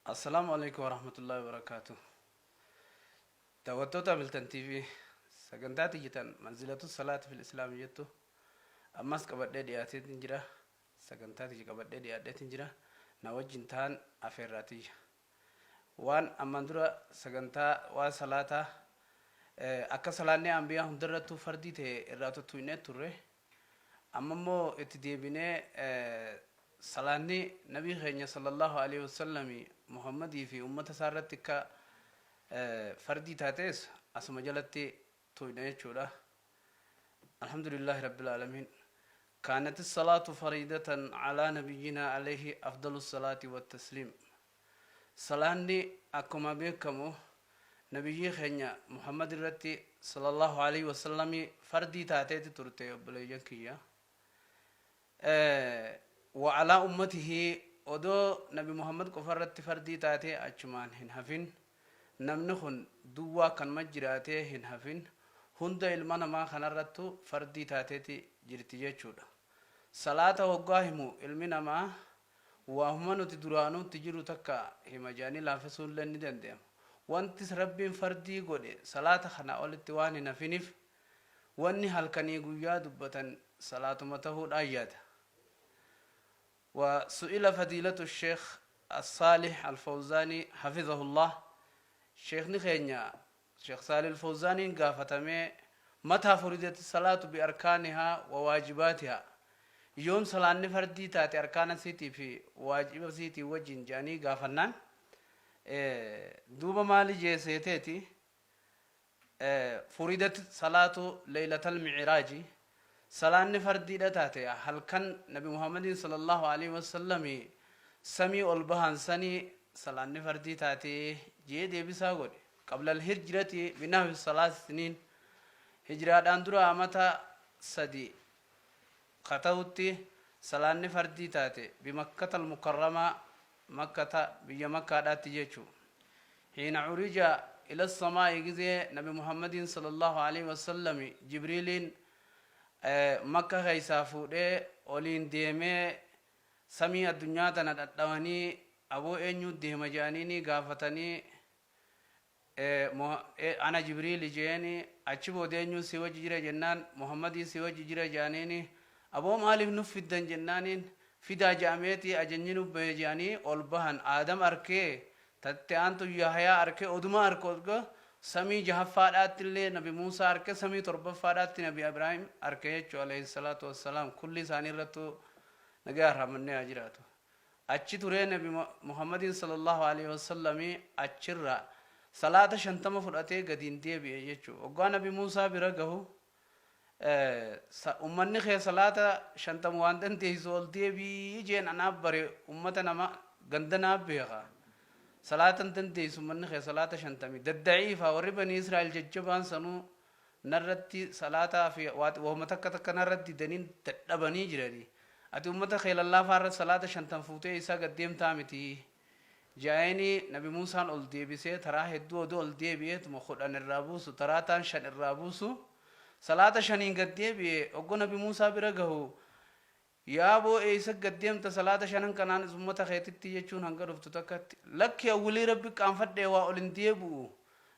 Assalaamu Aleeykum Warahmatullaahi Wabarakaatuh. Daawwattoota Miltan TV, sagantaa tiyya tan Manzilatu Salaati fil Islaami jettu ammas qabadhee dhiyaateetin jira. Sagantaa tiyya qabadhee dhiyaadheetin jira. Na wajjin tahan afeerraa tiyya. Waan ammaan dura sagantaa waan salaataa akka salaanni anbiyaa hundarrattuu fardii ta'e irraa tuttuynee turre. Amma immoo itti deebinee salaanni nabii keenya sallallahu alaihi wasallami Muhammadii fi ummata isaa irratti akka fardii taates asuma jalatti tuyna jechuudha. Alhamdulillahi rabbil aalamiin. Kaanati salaatu fariidatan alaa nabiyyinaa alayhi afdalu salaati wattasliim. Salaanni akkuma beekamu Nabiyyii keenya Muhammad irratti sallallahu aleyhi wasallami fardii taateeti turte, obboleeyyan kiyya. Wa alaa ummatihi, odoo Nabi Muhammad qofa irratti fardii taatee achumaan hin hafin, namni kun duwwaa akkanuma jiraatee hin hafin, hunda ilma namaa kanarrattu fardii taateeti jirti jechuudha. Salaata hoggaa himu ilmi namaa waahuma nuti duraanuu itti jirru takka hima je'anii laaffisuunilleen ni dandayama. Wantis Rabbiin fardii godhe salaata kanaa olitti waan hin hafinif, wanni halkanii guyyaa dubbatan salaatuma tahuudhaan yaada. Wa su'ila fadiilatu sheekh As-Saalih Al-Fawzaanii hafizahullah, Sheekhni keenya Sheekh Saalih Al-Fawzaaniin gaafatamee, Mataa furidati salaatu bi arkaanihaa wa waajibaatihaa, yoom salaanni fardii taate arkaana isiitii fi waajiba isiitii wajjin je'anii gaafannaan, duuba maali je'e seeteeti? Furidat salaatu leeylatal mi'iraaji, salaanni fardiidha taate halkan Nabi Muhammadiin sallallahu aleyhi wasallami samii ol bahan sanii salaanni fardii taate je'ee deebisaa godhe. Qablal hijrati binahwi salaasi siniin, hijraadhaan dura amata 3 ka tahutti salaanni fardii taate, bimakkatal mukarramaa, makkata, biyya makkaadhaatti jechu. Hiina curija ila samaa'i, gizee nabi Muhammadiin sallallahu aleyhi wasallami jibriiliin makka keeysaa fuudhee oliin deemee samii addunyaa tana dhadhawanii, aboo eenyuu deema je'aniinii gaafatanii, Ana Jibriili je'eeni. Achi booda eenyuun si wajji jira jennaan, Muhammadii si wajji jira je'aniini. Aboo maaliif nuf fiddan jennaaniin, fidaa je'ameeti ajanyi nuf bahe je'anii ol bahan. Aadam arkee, ta itti aantu Yahyaa arkee, oduma arku odga samii jahaffaadhaattillee Nabi Muusaa arke, samii torbaffaadhaatti Nabi Ibraahim arke jechu, aleyhi salaatu wassalaam. Kulli isaanii irrattuu nagayaa rahmanni haa jiraatu. Achi turee Nabi Muhammadiin sallallahu aleyhi wasallami achirraa salaata 50 fudhatee gadiin deebi'e jechu. Hoggaa Nabi Muusaa bira gahu, Ummanni kee salaata 50 waan dandeeysu ol deebi'i jeen, anaa bare ummata nama ganda naa beekha. Salaata hin dandeeysu, ummanni kee salaata 50 dadda'iifa, warri Banii Israa'il jajjabaan sanuu narratti salaataa fi wahuma takka takka narratti didanii dadhabanii jiranii. Ati ummata kee lallaafaa irra salaata 50 fuutee isaa gad deemtaa miti ja'eenii. Nabi Muusaan ol deebisee taraa hedduu odoo ol deebi'eetuma 10 irraa buusu, taraa taan 5 irraa buusu, salaata 5n gad deebi'e. Oggo Nabi Muusaa bira gahu, Yaa boo, eeysa gad deemta salaata shanan kanaanis ummata keetitti jechuun hanga dhuftu takkatti? Lakki, an wilii Rabbi qaanfadhee waa ol hin deebi'u,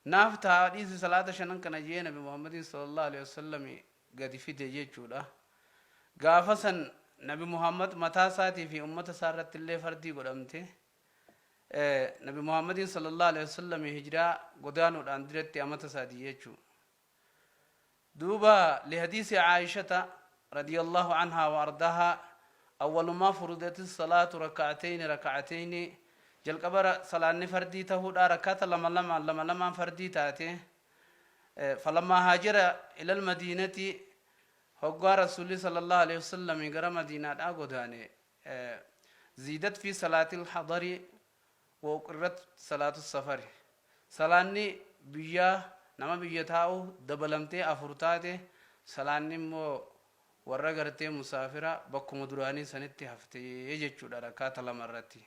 naaf ta'a, dhiisi salaata shanan kana je'ee Nabi Muhammadiin sallallahu aleyhi wasallami gadi fide jechuudha. Gaafa san Nabi Muhammad mataa isaatii fi ummata isaa irrattillee fardii godhamte. Nabi Muhammadiin sallallahu aleyhi wasallami hijraa godaanuudhaan duratti amata sadi jechuu. Duuba lihadiisi Aa'ishata radiyallahu anhaa wa ardaahaa, awwalu maa furudati salaatu raka'atayni raka'atayni, jalqaba salaanni fardii tahuudha rakkaata lama lamaan lama lamaan fardii taate. Falammaa haajara ilal madiinati, hoggaa rasuulli sallallahu alaihi wasallam gara madiinaadhaa godaane, ziidat fi salaatil hadari wa uqirrat salaatu safari, salaanni biyyaa nama biyya taa'u dabalamtee afur taate, salaanni immoo warra gartee musaafira bakkuma duraanii sanitti hafte jechuudha, rakkaata lama irratti.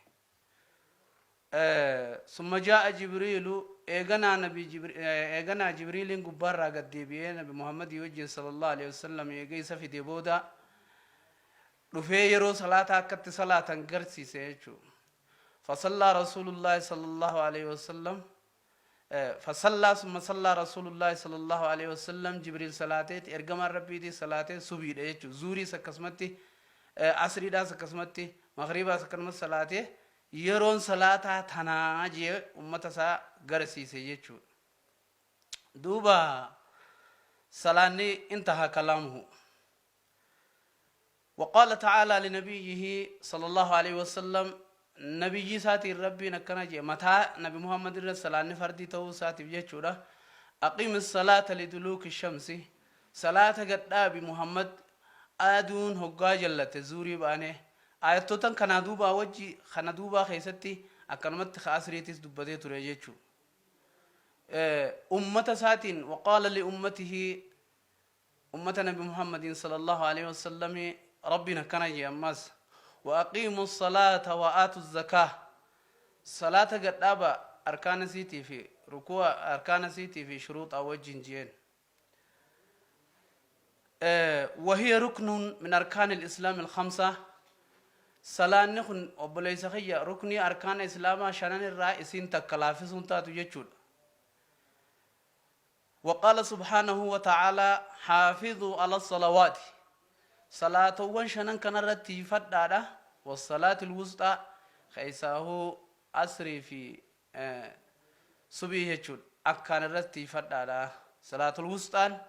Summa jaa'a Jibriilu, eeganaa nabi eeganaa Jibriiliin gubbaarraa gad deebi'ee Nabi Muhammadii wajjin sallallahu alaihi wasallam eega isa fide booda dhufee yeroo salaataa akkatti salaatan garsiise jechuudha. Fasallaa Rasuulullaahi sallallaahu aleyhi wasallam Fasallaa summa sallaa Rasuulullaahi sallallaahu aleyhi wasallam Jibriil salaateeti ergamaan Rabbiitiis salaatee subiidha jechuudha. Zuuriis akkasumatti asriidhaas akkasumatti maghriibaas akkanumatti salaatee yeroon salaataa tanaa jee ummata isaa garsiise jechuudha. Duuba salaanni intahaa kalaamuhu. Waqaala ta'aalaa linabiyyihi sallallaahu aleyhi wasallam Nabiyyii isaatiin Rabbiin akkana je'e mataa Nabi Muhammad irra salaanni fardii ta'uu isaatiif jechuudha Aqimi salaata liduluuki shamsi salaata gad dhaabi Muhammad aduun hoggaa jallatte zuurii ba'anee aayattotan kanaa duubaa wajji kana duubaa keessatti akkanumatti ka asriitis dubbatee ture jechuu ummata isaatiin waqaala liummatihi Ummata Nabi Muhammadiin sallallaahu aleyhi wasallami Rabbiin akkana je'e ammas, Wa aqiimu ssalaata wa aatu zakaah Salaata gad dhaaba arkaana isiitii fi rukuu'a arkaana isiitii fi shuruuxaa wajjin je'een. Wa hiya ruknun min arkaanil islaamil khamsa Salaanni kun obboleessa kiyya ruknii arkaana islaamaa shanan irraa isiin takka laaffisuun taatu jechuudha. Waqaala subhaanahu wa ta'aalaa haafidhuu ala salawaati salaatowwan shanan kanarra tiiyfadhaadha wassalaatil wusxaa keessaahuu asrii fi subii jechuudha akkaan irratti tiiyfadhaadha salaatul wusxaan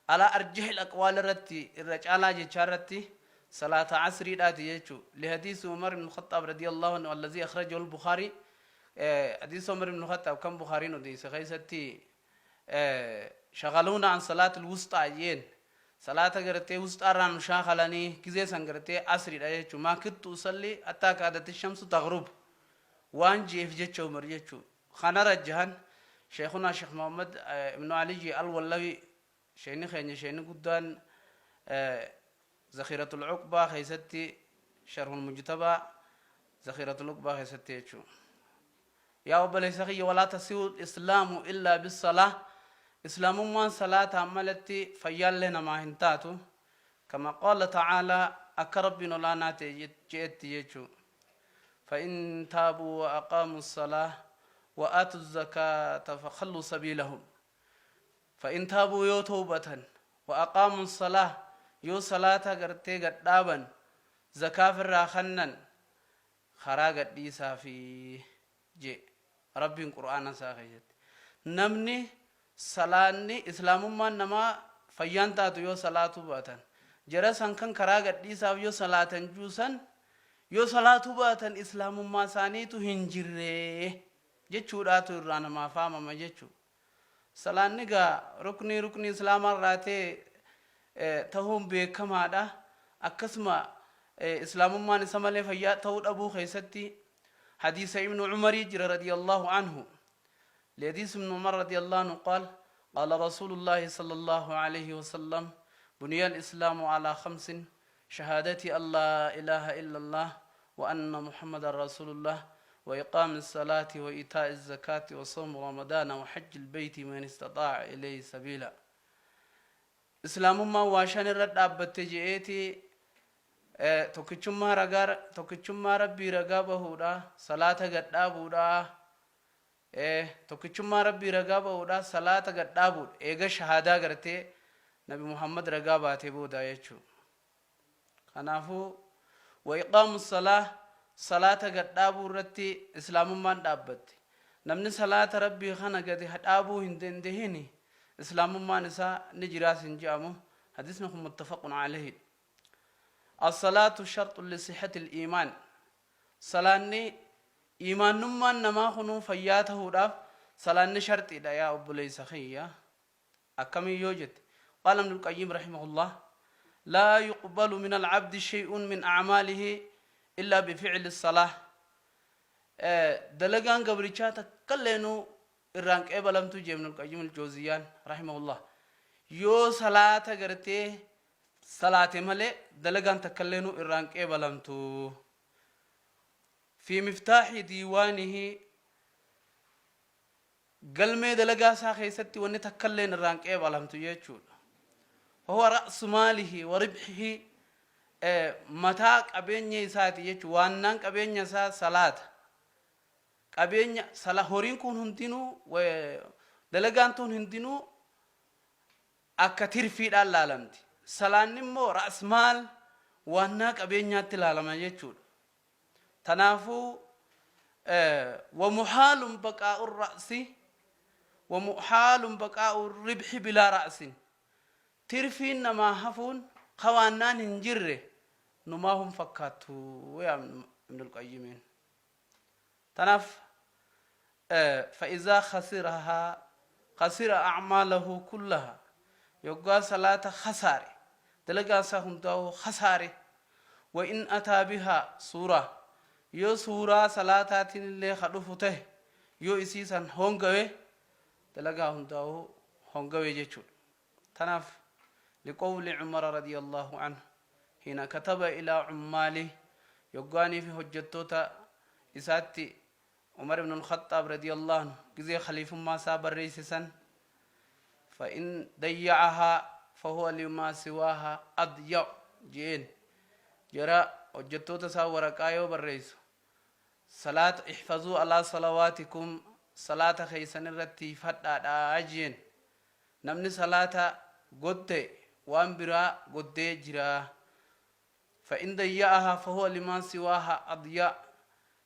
alaa arjahil aqwaal irratti irra caalaa jechaa irratti salaata asriidhaati jechuu lihadiisi umar ibn khaxaab radiyallahu anhu allazii akhrajahu al-bukhaari Hadiisa Umar ibn Khaxaab kan Bukhaariin odeeyse keeysatti shaghaluuna an salaatil wusxaa jeen salaata gartee wusxaa irraa nu shaakalanii gizee san gartee asriidha jechuu maa kittu usalli hattaa kaadati shamsu taghrub waan jeef jecha Umar jechuu kana rajjahan sheekhunaa sheekh Muhammad ibnu Aliyyi al-Wallawi sheeyni keenya sheeyni guddaan Zakhiratul Uqbaa keessatti Sharhul Mujtabaa Zakhiratul Uqbaa keessatti jechuu. Yaa obboleessa kiyya walaa tasihu islaamu illaa bissalaa islaamummaan salaataan malatti fayyaallee namaa hin taatu kama qaala ta'aalaa akka Rabbiin olaanaa ta'e je'etti jechuu. Fa'in taabuu wa aqaamu salaa wa aatu zakaata fakhalluu sabiilahum. Fa in taabuu yoo towbatan, wa aqaamu salaah yoo salaata gartee gad dhaaban, zakaa firraa khannan, karaa gad dhiisaafii je'e Rabbiin qur'aana isaa keessatti. Namni salaanni islaamummaan namaa fayyaan taatu yoo salaatuu baatan, jara san kan karaa gad dhiisaaf yoo salaatan juu san, yoo salaatuu baatan islaamummaa isaaniitu hin jirree jechuudhaatu irraa namaa faamama jechu. Salaanni egaa ruknii ruknii islaamaa irraa ta'e tahuun beekamaadha. Akkasuma islaamummaan isa malee fayyaa ta'uu dhabuu keessatti hadiisa ibnu Umarii jira radiyallahu anhu. Lihadiis ibnu Umar radiyallahu anhu qaal qaala rasuulullaahi sallallahu alayhi wasallam buniya al-islaamu alaa khamsin shahaadati an laa ilaaha illallah wa anna muhammadan rasuulullah wa iqaami salaati wa iitaa'i zakaati wa sawmu ramadaana wa hajji lbeyti man istaxaa'a ilayhi sabiila. Islaamummaan waa shan irra dhaabbatte je'eeti tokkichummaa ragaa tokkichummaa Rabbii ragaa bahuudha, salaata gad dhaabuudha, tokkichummaa Rabbii ragaa bahuudha, salaata gad dhaabuudha, eega shahaadaa gartee Nabi Muhammad ragaa baatee booda jechuu. Kanaafuu wa iqaamu salaah salaata gad dhaabuu irratti islaamummaan dhaabbatte. Namni salaata Rabbii kana gadi dhaabuu hin dandahini islaamummaan isaa ni jiraas hin je'amu. Hadiisni kun muttafaqun alayhi. As-salaatu sharxun li sihhatil iimaan. Salaanni iimaannummaan namaa kunuu fayyaa tahuudhaaf salaanni sharxiidha yaa obboleessa kiyya. Akkamiin yoo jette, Qaala Ibnul Qayyim rahimahullah, Laa yuqbalu minal abdi shay'un min a'maalihi illaa bifi'li salaah. Dalagaan gabrichaa takkalleenuu irraa hin qeebalamtu jee Ibnul Qayyim al-Jawziyyaan rahimahullah. Yoo salaata gartee salaate malee dalagaan takkalleenuu irraa hin qeebalamtu. Fi miftaahi diiwaanihi Galmee dalagaa isaa keessatti wanni takkalleen irraa hin qeebalamtu jechuudha. Fahuwa ra'su maalihi wa ribhihi mataa qabeenya isaati jechuudha. Waannaan qabeenya isaa salaata. Qabeenya sala horiin kun hundinuu dalagaan tun hundinuu akka tirfiidhaan laalamti. Salaanni immoo ra'smaal waannaa qabeenyaatti laalama jechuudha. Tanaafuu wamuhaalun baqaa'u ra'si wamuhaalun baqaa'u ribhi bilaa ra'sin. Tirfiin namaa hafuun ka waannaan hin jirre numaa hun fakkaattu yaa Ibnul Qayyimiin. Tanaaf fa'izaa khasirahaa khasira a'maalahu kullaha yoggaa salaata khasaare dalagaa isaa hundaa'uu khasaare wa in ataa bihaa suuraa yoo suuraa salaataatiin illee ka dhufu tahe yoo isii san hongawe dalagaa hundaa'uu hongawe jechuudha. Tanaaf liqowli Umara radiyallahu anhu hiina kataba ilaa ummaalih yoggaaniifi hojjattoota isaatti Umar ibnul Khaxxaab radiyallahu anhu gizee khaliifummaa isaa barreeyse san fa in dayya'ahaa fahuwa limaa siwaahaa adya'u je'een jara hojjattoota isaa waraqaa yoo barreeysu salaata ihfazuu alaa salawaatikum salaata keeysan irratti tiiyfadhaadha je'een. Namni salaata godde waan biraa goddee jira. Fa in dayya'ahaa fahuwa limaa siwaahaa adya'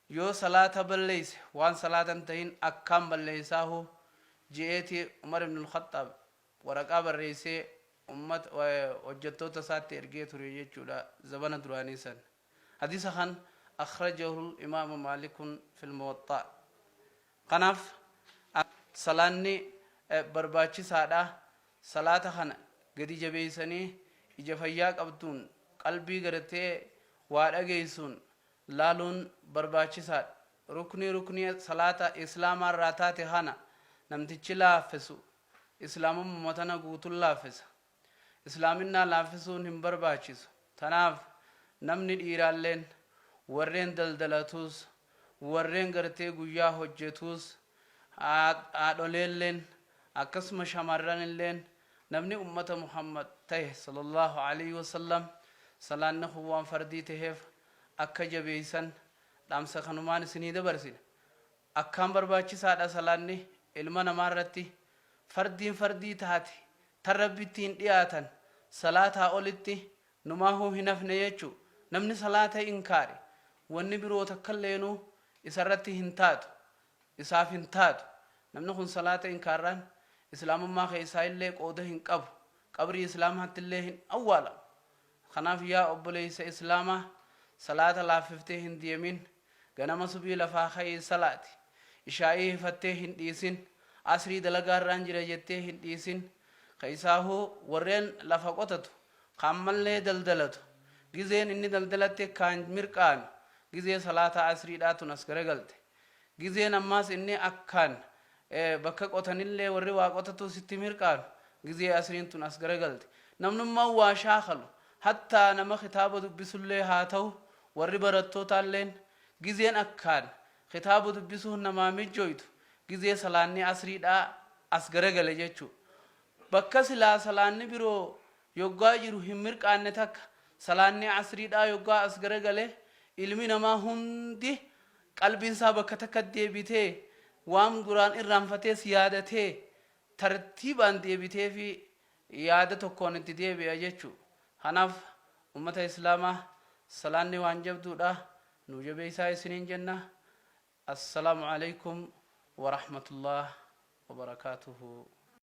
Yoo salaata balleeyse waan salaata hin tahin akkaan balleeysaahu je'eeti Umar ibnul Khaxxaab waraqaa barreeysee ummata hojjattoota isaatti ergee ture jechuudha zabana duraanii san. Hadiisa kan akhrajahul imaamu Maalikun fil muwaxxa'. Kanaaf salaanni barbaachisaadha. Salaata kana gadi jabeessanii ija fayyaa qabduun qalbii gartee waa dhageessuun laaluun barbaachisaadha. Ruknii ruknii salaata Islaamaa irraa taate kana namtichi laaffisu Islaamummaa tana guutuun laaffisa. Islaaminnaa laaffisuun hin barbaachisu. Tanaaf namni dhiiraalleen, warreen daldalatuus, warreen gartee guyyaa hojjatuus, haadholeelleen, akkasuma shamarranilleen namni ummata Muhammad tahe sallallahu aleyhi wasallam salaanni kun waan fardii taheef akka jabeeysan dhaamsa kanumaan isinii dabarsina. Akkaan barbaachisaadha salaanni ilma namaa irratti. Fardiin fardii taate tan Rabbitti hin dhiyaatan salaataa olitti numaahuu hin hafne jechu. Namni salaata inkaare wanni biroo takkalleenuu isarratti hin taatu, isaaf hin taatu. Namni kun salaata inkaarraan islaamummaa keessaayillee qooda hin qabu. Qabrii islaamaattillee hin awwaalamu. Kanaaf yaa obboleeysa islaamaa salaata laaffiftee hin deemin. Ganama subii lafaa ka'ii salaati. Ishaa'ii hifattee hin dhiisin. Asrii dalagaarraan jira jettee hin dhiisin. Keessaahuu warreen lafa qotatu, ka ammallee daldalatu, gizeen inni daldalatti akkaan mirqaanu gizee salaata asriidhaa tun as garagalte. Gizeen ammaas inni akkaan bakka qotanillee warri waa qotatuus itti mirqaanu gizee asriin tun as garagalte. Namnummaan waa shaakalu, hattaa nama kitaaba dubbisullee haa tahu Warri barattootaalleen gizeen akkaan kitaaba dubbisuun namaa mijjooytu gizee salaanni asriidhaa as garagale jechu. Bakka silaa salaanni biroo yoggaa jiru hin mirqaanne takka salaanni asriidhaa yoggaa as garagale ilmi namaa hundi qalbiin isaa bakka takkatti deebitee waan duraan irraanfatees yaadatee tartiibaan deebiteefii yaada tokkoon itti deebi'a jechu. Kanaaf ummata islaamaa salaanni waan jabduudha nuu jabeeysaa isiniin jenna. Assalaamu aleykum warahmatullaah wabarakaatuhu.